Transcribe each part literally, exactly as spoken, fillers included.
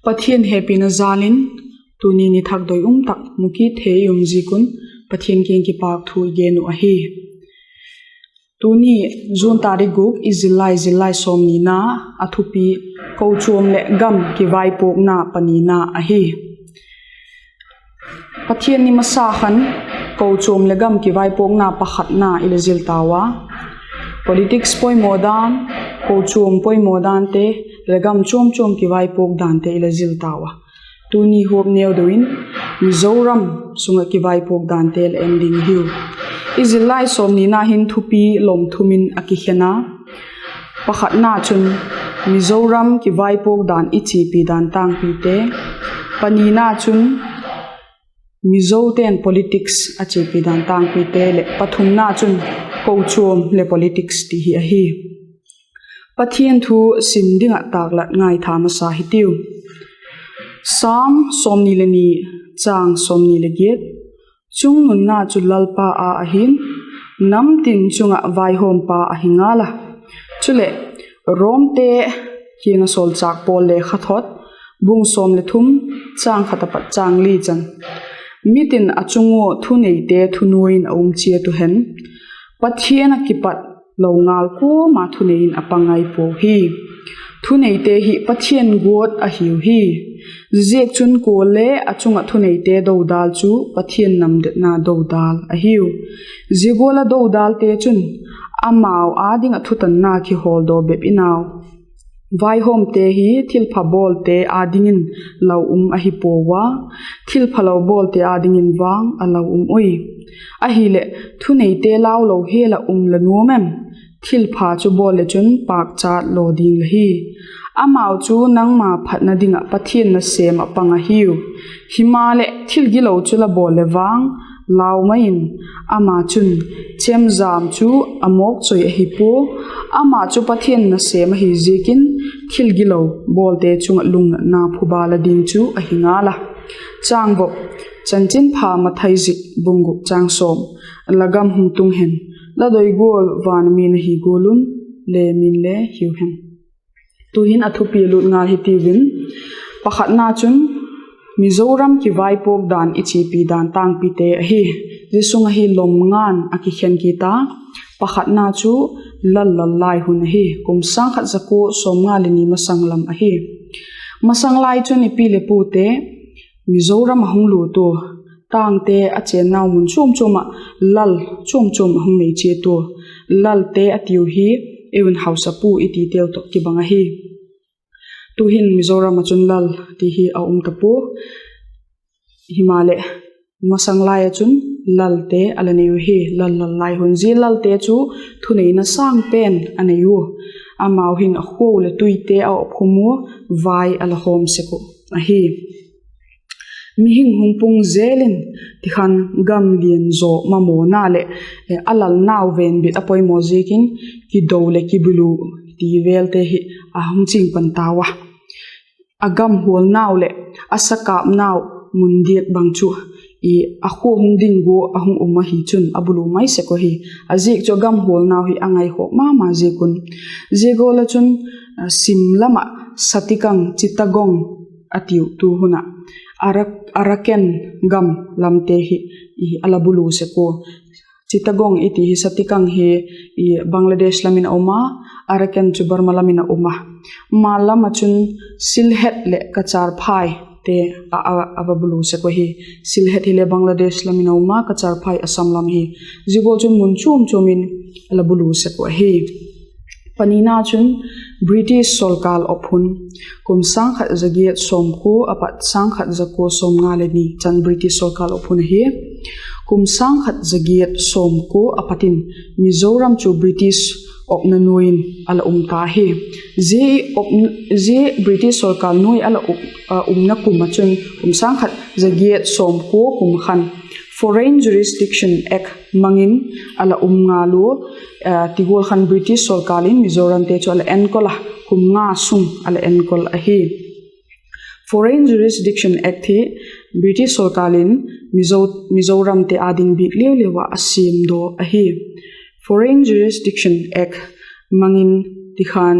Pathian hepina jal in, tuni ni thak doi um tak mu kit thei i um ziak un, Pathian kiang kipâk thu i gen uh ahi. Tuni, June tarik guk, i zillai, zillai sawmnina, a thupi, Kochuam leh gam kivaipuakna panina ahi. Pathian ni masa khan, kochuam leh gam kivaipuakna pakhatna i la zil tau a. Politics poimaw dan, kochuam poimaw dante, leh gam chuam chuam kivaipuak dante i la zil tau a. Tuni huap neu deu in, Mizoram sung ah kivaipuak dante la en ding hiu. I zillai sawmnina hin thupi lom thum in a kikhen a. Pakhatna chun, Mizoram kivaipuak dan i chiapi dan tângpite. Panina chun, Mizote'n politics a chiapi dan tângpite leh pathumna chun, kochuam leh politics ti hi ahi. Pathian thu sim ding ah tâklat ngaitha masa hitiu. Sam sawmni le ni, chang sawmni le giat. Chungnunna chu Lalpa â ahi'n, nam tin chung ah vaihawmpa ahi ngal a. Chuleh, Romte kiang ah sawlchâk Paul lekhathot, bung sawm le thum, chang khat apat chang li chan, mitin a chung ua thuneite thunuai in a um chiat uh hen, Pathian ah kipat lo ngal kuama thunei in a pang ngai puau hi. Thuneite hi Pathian guat ahiu hi. Ziaziakchun kuale a chung ah thuneite dodal chu Pathian namdetna dodal ahiu. Zia gual ah dodalte chun amau â ding ah thutanna kihawldaw bep in au. Vaihawmte hi thilpha bawlte â dingin lau um ahi puau a, thilphalo bawlte â dingin vang a lau um ui. Ahileh, thuneite lau lo hial ah um la nuam em? Thilpha chu bawl le chun pâkchat law ding la hi. Amau chu nangma phatna ding ah Pathian nasêm ah pang ahiu. Himaleh, thil gilo chu la bawl leh vang, lau mai in, ama chun chemjam chu a mawk choi ahi pua. Ama chu Pathian nasêm ahi ziakin, thil gilo bawlte chung ah lungnatna phuba la ding chu ahi ngal a. Chang vop, Chanchinpha Mathai zik bung guk chang sawm, La gam hung tung hen, la doi gual van ah mi la hi gual un, le min le hiu hen. Tu'hin a thupi lut ngal hitiu in, pakhatna chun Mizoram kivaipuak dan i chiapi dan tângpite ahi. Zia sung ahi lom nga'n a kikhen kit a, pakhatna chu lal lal lai hun ahi, kum sâng khat za kua sawmnga leh ni masang lam ahi. Masang lai chun i pi leh pute Mizoram a hung lut ua, tângte a chênnau mun chuam chuam ah lal chuam chuam a hung nei chiat ua, lalte a tiu hi, eiun hausapu i titeu tawh kibang ahi. Tu'hin Mizoram ah chun lal ti hi a um ta pua. Himaleh, masang lai ah chun lalte a la nei uhi, lal lal lai hun. Zia lalte chu thuneina sâng pen a nei ua, amau hin a khuau leh tuite a op khum ua, vai a la hawm sek uh ahi. Mihing hung pung zel in, ti khan gam lian zaw mamawna leh a lalnau venbit a poimaw ziakin kido leh kibulu ti velte hi a hung ching pan tau a. A gam hualnau leh a sakâpnau mun diak bang chu a khua hung ding gua a hung um ahi chun a bulu mai sek uhi. A ziak chu a gam hualnau hi a ngaikhawk ma ma ziak un. Zia gual ah chun, sim lam ah Satikang, Chittagong a tiu tu hun ah, Arakan gam lamte hi a la bulu sek ua. Chittagong i ti hi, Satikang hi Bangladesh lam in a um a, Arakan chu Burma lam in a um a. Mal lam ah chun Sylhet leh Cachar Phai te a va bulu sek uh ahi. Sylhet hile Bangladesh lam in a um a, Cachar Phai Assam lam hi. Zia gual chun mun chuam chuam in a la bulu sek uh ahi. Panina chun British sawlkal op hun, kum sâng khat za giat sawmkua a pat sâng khat za kua sawmnga leh ni chan British sawlkal op hun ahi. Kum sâng khat za giat sawmkua a pat in Mizoram chu British opna nuai in a la um ta hi. Zia British sawlkal nuai a umna kum ah chun kum sâng khat za giat sawmkua kum khan Foreign Jurisdiction Act mang in a la um ngal ua, ti gual khan British sawlkal in Mizoramte chu a la enkol a, kum nga sung a la enkol ahi. Foreign Jurisdiction Act hi British sawlkal in Mizoramte â ding bik liau liau ah a siamdaw ahi. Foreign Jurisdiction Act mang in, ti khan,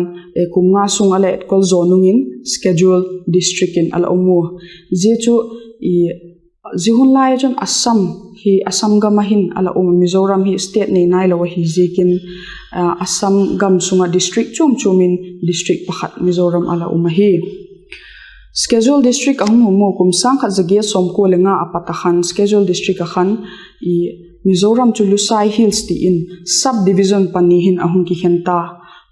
kum nga sung a la etkol zaw nung in Scheduled District in a la um u. Zia chu, zia hun lai chun Assam hi Assam gam ah hin a la um a, Mizoram hi state nei nailo ahi ziakin, Assam gam sung ah district chuam chuam in district pakhat Mizoram a la um ahi. Scheduled District a hung um u kum sâng khat za giat sawmkua leh nga a pat ah khan Scheduled District ah khan Mizoram chu Lushai Hills ti in sub division pani hin a hung kikhen ta.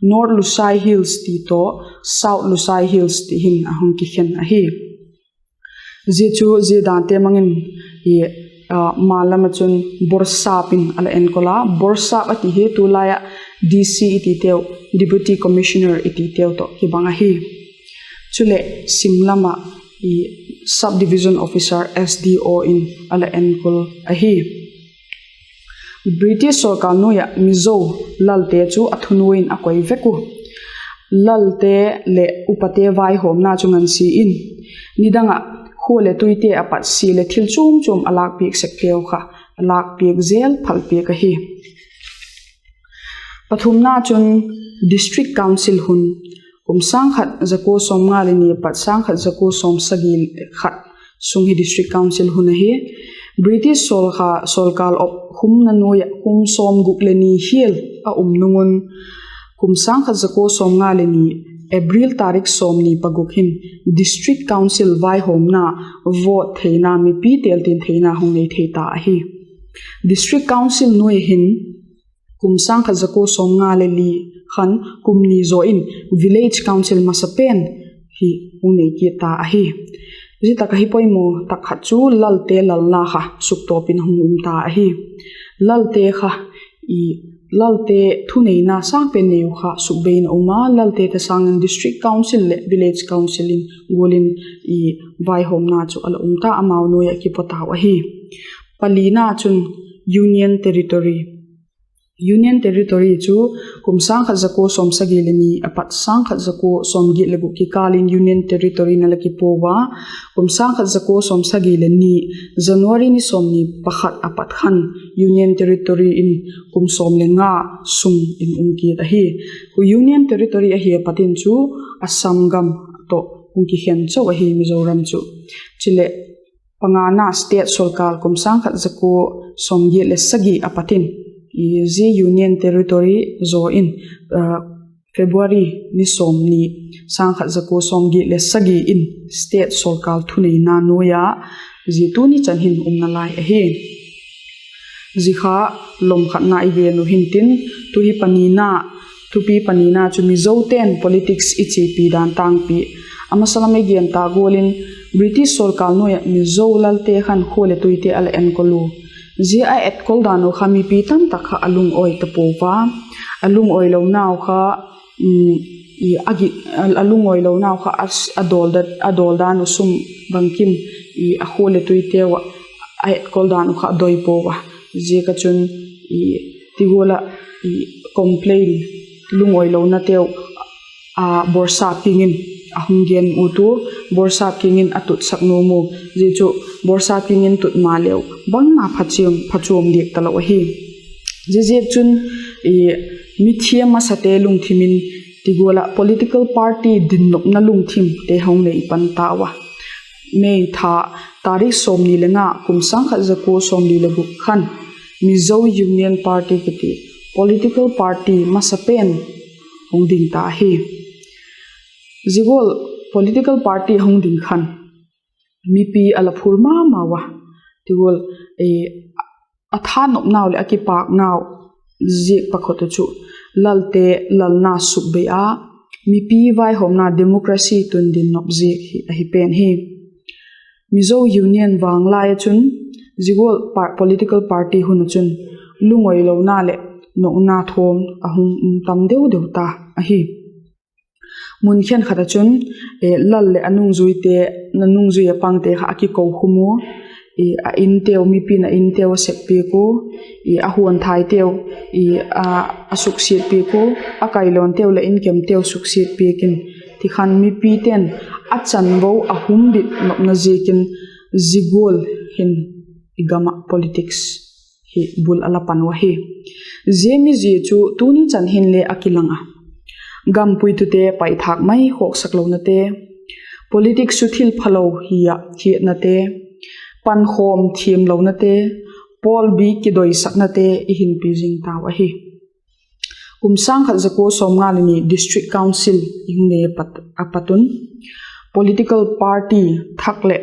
North Lushai Hills ti tawh South Lushai Hills ti hin a hung kikhen ahi. Zia chu zia dante mang in, ma lam ah chun Borsap in a la enkol a, Borsap a ti hi tulai ah D C i titeu, Deputy Commissioner i titeu tawh kibang ahi. Chuleh sim lam ah Sub Division Officer, S D O in a la enkol ahi. British sawlkâl nuai ah Mizo lalte chu a thunuai in a koi vek u. Lalte leh upate vaihawmna chu ngansia in, nidang ah khua leh tuite a pat sia leh thil chuam chuam a lâkpiak sekteu kha a lâkpiak zel phalpiak ahi. Pathumna chun District Council hun, kum sâng khat za kua sawmnga leh ni a pat sâng khat za kua sawmsagi leh khat sung hi District Council hun ahi. British sawlkâl op khumna nuai ah kum sawmguk leh ni hial a um nung un, kum sâng khat za kua sawmnga leh ni April tarik sawmni paguk hin District Council vaihawmna vote theina, mipi têltin theina hung nei thei ta ahi. District Council nuai hin kum sâng khat za kua sawmnga leh li khan kum ni zaw in Village Council masapen hi hung nei kit ta ahi. Zia tak ah hi poimaw tak khat chu lalte lalna kha suktawp in a hung um ta ahi. Lalte kha, lalte thuneina sâng pen nei uh kha sukbei in a um a, lalte ta sâng in District Council leh Village Council in gual in vaihawmna chu a la um ta, amau nuai ah kipaw tau ahi. Palina chun Union Territory. Union Territory chu kum sâng khat za kua sawmsagi leh ni a pat sâng khat za kua sawmgiat leh guk kikâl in Union Territory in a la kipuau a, kum sâng khat za kua sawmsagi leh ni January ni sawmni pakhat a pat khan Union Territory in kum sawm leh nga sung in um kit ahi. Union Territory ahi a pat in chu Assam gam tawh hung kikhen chau ahi Mizoram chu. Chuleh pangana state sawlkâl kum sâng khat za kua sawmgiat leh sagi a pat in, zia Union Territory zaw in, February ni sawmni, sâng khat za kua sawmgiat leh sagi in state sawlkâl thuneina nuai a zia tuni chan hin umna lai ahi. Zia kha lawm khatna i gen uh hintin, tu hi panina, thupi panina chu Mizote'n politics i chiapi dan tângpi. A masa lam i gen ta gual in British sawlkâl nuai ah Mizo lalte khan khua leh tuite a la enkol u. Zia a etkol dan uh kha mipi tamtak kha a lungawi ta pua a. A lungawilonau kha, a lungawilonau kha a dawl dan uh sum bangkim a khua leh tuiteu ah a etkol dan uh kha a doi pua a. Ziak ah chun ti gual ah complain, lungawilonateu Borsap kiang in a hung gen u, tu Borsap kiang in a tutsak nuam u. Zia chu Borsap kiang in tut maleu bangma phachuam diak talo ahi. Ziaziakchun mithiam masate lungthim in ti gual ah political party dinnopna lungthimte hung nei pan tau a. May tha tarik sawmni le nga, kum sâng khat za kua sawmli le guk khan Mizo Union Party kiti political party masapen hung ding ta hi. Zia gual political party hung ding khan mipi a la phur ma mau a, ti gual a thanopnau leh a kipâknau ziak pakhat uh chu lalte lalna sukbei a, mipi vaihawmna democracy tun dinnop ziak hi ahi pen hi. Mizo Union vang lai ah chun zia gual political party hun ah chun lungawilona leh nokna thawm a hung um tam deu deu ta ahi. Mun khenkhat ah chun lal leh a nungzuite, a nungzui a pangte kha a kikokhum u, a inteu, mipi'n a inteu a sep piak u, a huanthaiteu a suksiat piak u, a kailonteu leh inkemteu suksiat piak in, ti khan mipite'n a chanvo a humbit nopna ziakin zia gual hin i gam ah politics hi bul a la pan uh ahi. Zia mizia chu tuni chan hinle a kilang a, gam puitute paithâk mai khawksak lonate, politics chu thil phalo hi ah hiatnate, pankhawm thiamlonate, pawlbi kidoisaknate i hinpi zing tau ahi. Kum sâng khat za kua sawmnga leh ni District Council i hung nei a pat, a pat un political party thak leh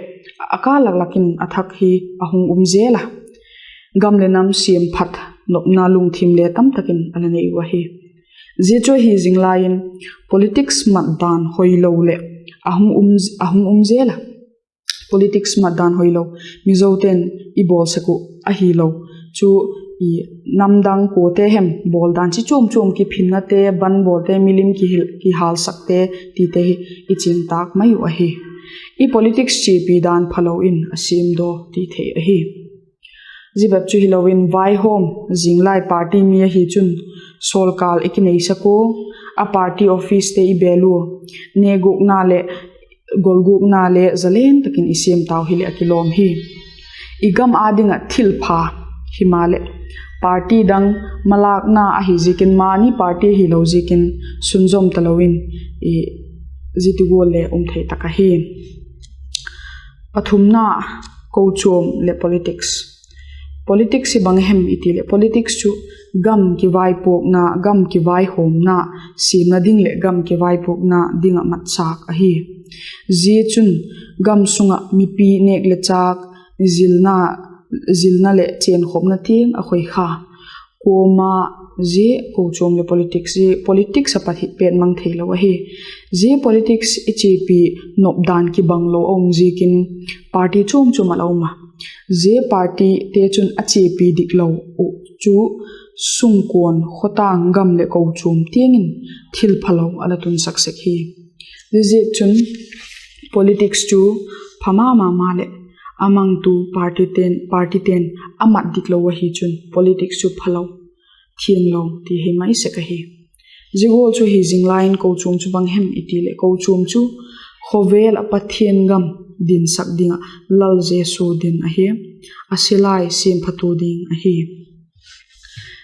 a kâ lak lak in a thak hi a hung um zel a, gam leh nam siamphat nopna lungthim le tamtak in a la nei uh ahi. Zia chu ahi zing lai in politics mat dan hoilo leh a hung um, a hung um zel a. Politics mat dan hoilo, Mizote'n i bawl sek uh ahilo chu, i namdang kuate hem bawl dan chi chuam chuam, kiphinnate, ban bawlte, milim kihil, kihâlsakte tite hi i ching tâk mai uh ahi. I politics chiapi dan phalo in a siamdaw ti thei ahi. Zia bep chu hilo in vaihawm zing lai party mi ahi chun sawlkâl i kineisak ua, a party officete i bêl ua, negûkna leh golgûkna le zalen tak in i siam tau hileh a kilawm hi. I gam â ding ah thilpha, himaleh party dang malâkna ahi ziakin, mani party hilo ziakin sunzawm talo in, zia ti gual le um thei tak ahi. Pathumna, kochuam leh politics. Politics hi bang hem i ti leh, politics chu gam kivaipuakna, gam kivaihawmna siamna ding leh gam kivaipuakna ding ah matchâk ahi. Zia chun gam sung ah mipi nêk le châk, zilna, zilna leh chênkhawmna tiang a khoi kha. Kuama zia kochuam leh politics, zia politics a pat hi pêt mang theilo ahi. Zia politics i chiapi nop dan kibanglo a um ziakin party chuam chuam a la um a, zia partyte chun a chiapi diklo uh chu sungkuan, khawtâng, gam leh kochuam tiang in thil phalo a la tunsak sek hi. Ziaziakchun politics chu pha ma ma ma leh a mangtu partyte'n, partyte'n a mat diklo ahi chun politics chu phalo, thianglo ti hi mai sek ahi. Zia gual chu hi zing lai in kochuam chu bang hem i ti leh, kochuam chu khawvel ah Pathian gam dinsak ding ah Lal Jesu din ahi, a silai siamphatua ding ahi.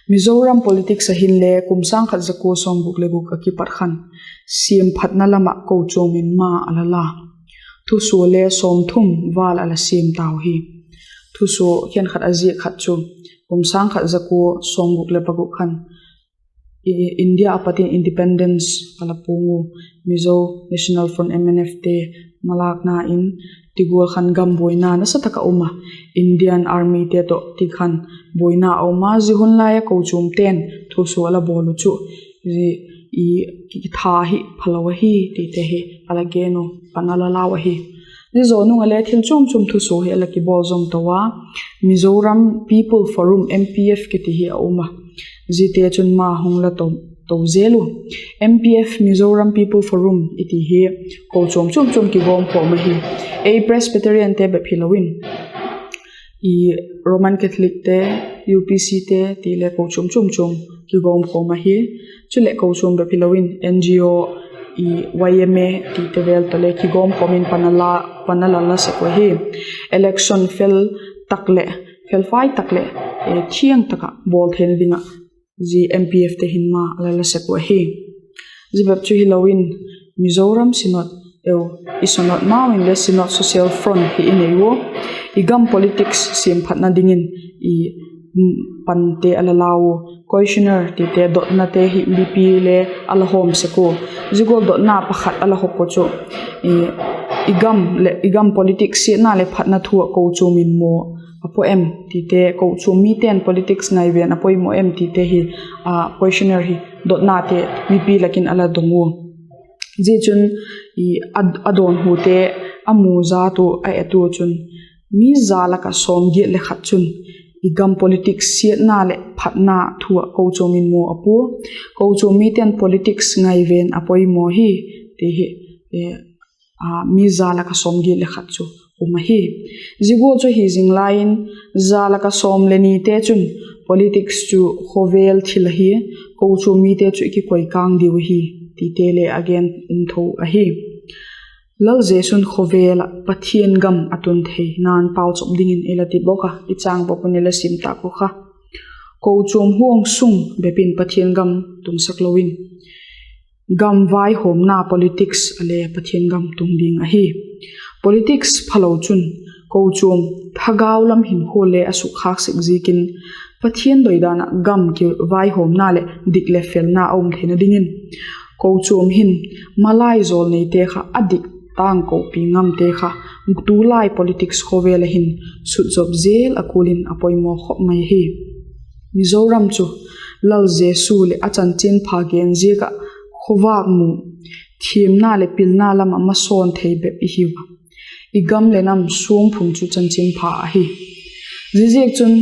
Mizoram politics ah hinle kum sâng khat za kua sawmguk leh guk a kipat khan siamphatna lam ah kochuam in ma a la la. Thusua le sawmthum val a la siam tau hi. Thusua khenkhat a ziak khat chu kum sâng khat za kua sawmguk leh paguk khan India a pat in independence a la puang u, Mizo National Front, M N Fte malâkna in, ti gual khan gam buaina nasa tak a um a, Indian Armyte tawh ti khan buaina a um a, zia hun lai a kochuamte'n thusua a la bawl uh chu, zia i kitha hi phalo ahi tite hi a la gen u, pan a la lau ahi. Zia zaw nung ah le thil chuam chuam thusua hi a la kibawl zom to a, Mizoram People Forum, M P F kiti hi a um a, ziate chun ma hung la to, to zel u. M P F, Mizoram People Forum i ti hi kochuam chuam chuam kigawmkhawm ahi. Ei Presbyteriante bep hilo in, Roman Catholicte, U P Cte ti le kochuam chuam chuam kigawmkhawm ahi. Chuleh kochuam bep hilo in N G O, Y M A tite vel tawh le kigawmkhawm in pan a la, pan a la la sek uh ahi. Election fel tak leh, felfai tak leh, thiang tak ah bawl theina ding ah zia M P Fte hin ma a la la sek uh ahi. Zia bep chu hilo in Mizoram Synod, eu, i Synod mau in le Synod Social Front hi i nei ua, i gam politics siamphatna dingin i pante a la lau u, questionnaire tite dotnate hi mipi le a la hawm sek ua. Zia gual dotna pakhat a la hawm uh chu, i gam leh, i gam politics siatna leh phatna thu ah kochuam in maw a pua em tite, kochuam mite'n politics ngaiven a poimaw em tite hi, questionnaire hi, dotnate mipi lak in a la dong ua. Zia chun a dawnhute a mu zat ua, a et ua chun mi za lak ah sawmgiat leh khat chun i gam politics siatna leh phatna thu ah kochuam in maw a pua, kochuam mite'n politics ngaiven a poimaw hi, ti hi mi za lak ah sawmgiat leh khat chu um ahi. Zia gual chu hi zing lai in, za lak ah sawm leh nite chun politics chu khawvel thil ahi, kochuam mite chu i kikoi kâng diu ahi, tite le a gen um tho ahi. Lal Jesu'n khawvel ah Pathian gam a tun theina'n pauchap dingin ei la ti bawk a, i châng bawk un ei la sim tâk uh kha. Kochuam huang sung bep in Pathian gam tungsak lo in, gam vaihawmna politics a le Pathian gam tung ding ahi. Politics phalo chun kochuam thagau lam hinkhua le a sukkhâk sek ziakin, Pathian doidan ah gam kivaihawmna leh dik leh felna a um theina dingin, kochuam hin malai jawlneite kha a dik tâng kopi ngamte kha tulai politics khawvel ah hin sutzop zel a kul in a poimaw khop mai ahi. Mizoram chu Lal Jesu leh a chanchinpha gen ziak ah khawvâk mu, thiamna leh pilna lam ah masawn thei bep i hiu a, i gam leh nam suangphum chu chanchinpha ahi. Ziaziakchun,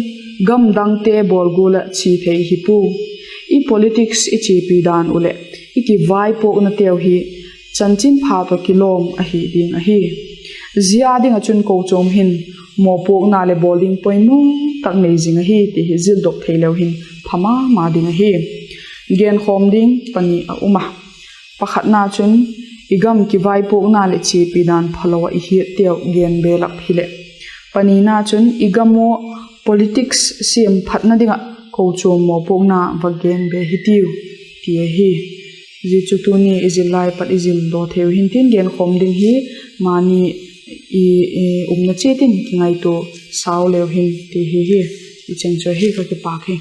gam dangte bawl gual ah chia thei hi pua. I politics i chiapi dan uh leh i kivaipuaknateu hi chanchinpha tawh kilawm ahi ding ahi. Zia ding ah chun kochuam hin mawpuakna leh bawl ding poimaw tak nei zing ahi ti hi zildok theileu hin pha ma ma ding ahi. Genkhawm ding pani a um a. Pakhatna chun, i gam kivaipuakna leh chiapi dan phalo ah i hiatteu gen belap hileh, panina chun i gam ua politics siam phatna ding ah kochuam mawpuakna va gen be hitiu, ti ahi. Zia chu tuni i zillai pat i zildaw thei uh hintin, genkhawm ding hi mani i umna chiat in kingaitua sau leu hin ti hi hi. I cheng chu ahi, ka kipâk hi.